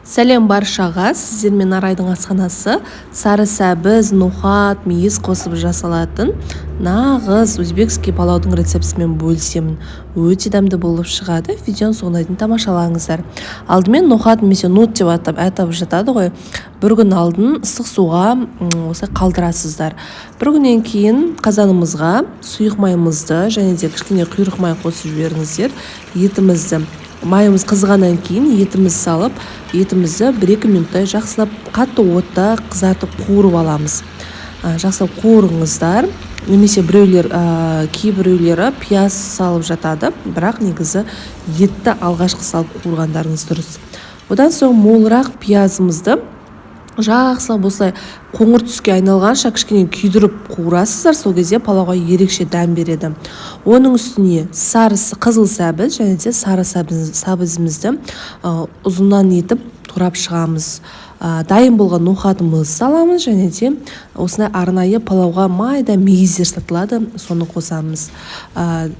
Сәлем баршаға, сіздермен Арайдың асханасы. Сары сәбіз, ноқат, мейіз қосып жасалатын нағыз өзбекский палаудың рецептісімен бөлісемін. Өте дәмді болып шығады. Видеоның соңына дейін тамашалаңыздар. Алдымен ноқат немесе нут деп атап жатады ғой. Бір күн алдын ыстық суға осылай қалдырасыздар. Бір күннен кейін қазанымызға сұйық майымызды және де кішкене құйрық май қосып жіберіңіздер. Етімізді, майымыз қызғаннан кейін етімізді салып, етімізді 1-2 минуттай жақсылап қатты отта қызартып, қуырып аламыз. Жақсылап қуырыңыздар. Немесе біреулер, кейбіреулері пияз салып жатады, бірақ негізі етті алғашқы салып қуырғандарыңыз дұрыс. Одан соң молырақ пиязымызды жақсылап осылай қоңыр түске айналғанша кішкене күйдіріп қуырасыздар. Сол кезде палауға ерекше дәм береді. Оның үстіне сары, қызыл сәбіз және де сары сәбізімізді ұзыннан етіп турап шығамыз. Дайын болған ноқатымызды саламыз және де осындай арнайы палауға майда мейіздер сатылады, соны қосамыз.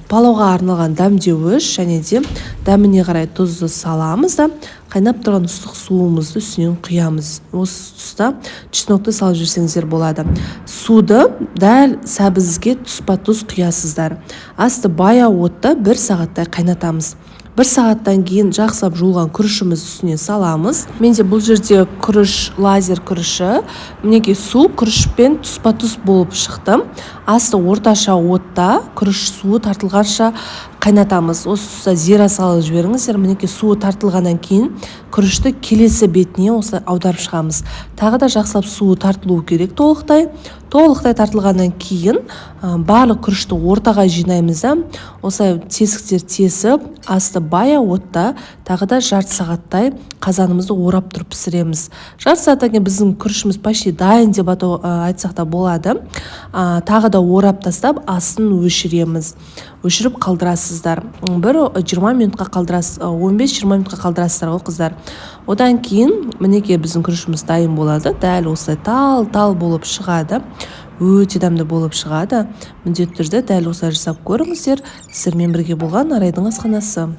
Палауға арналған дәмдеуіш және де дәміне қарай тұзды саламыз да, қайнап тұрған ыстық суымызды үстінен құямыз. Осы тұста чеснокты салып жіберсеңіздер болады. Суды дәл сәбізге тұспа тұс құясыздар. Асты баяу отта бір сағаттай қайнатамыз. Бір сағаттан кейін жақсылап жуылған күрішімізді үстіне саламыз. Менде бұл жерде күріш лазер күріші. Мінекей, су күрішпен тұспа тұс болып шықты. Асты орташа отта күріш суы тартылғанша қайнатамыз. Осы тұста зира салып жіберіңіздер. Мінекей, суы тартылғаннан кейін күрішті келесі бетіне осылай аударып шығамыз. Тағы да жақсылап суы тартылуы керек толықтай. Толықтай тартылғаннан кейін барлық күрішті ортаға жинаймыз да, осылай тесіктер тесіп, асты баяу отта тағы да жарты сағаттай қазанымызды орап тұрып пісіреміз. Жарты сағаттан кейін біздің күрішіміз почти дайын деп айтсақ та болады. Тағы да орап тастап, астын өшіреміз. Өшіріп қалдырасыздар, бір 20 минутқа қалдырасыз, 15-20 минутқа қалдырасыздар ғой, қыздар. Одан кейін, мінекей, біздің күрішіміз дайын болады. Дәл осылай тал тал болып шығады, өте дәмді болып шығады. Міндетті түрде дәл осылай жасап көріңіздер. Сіздермен бірге болған Арайдың асханасы.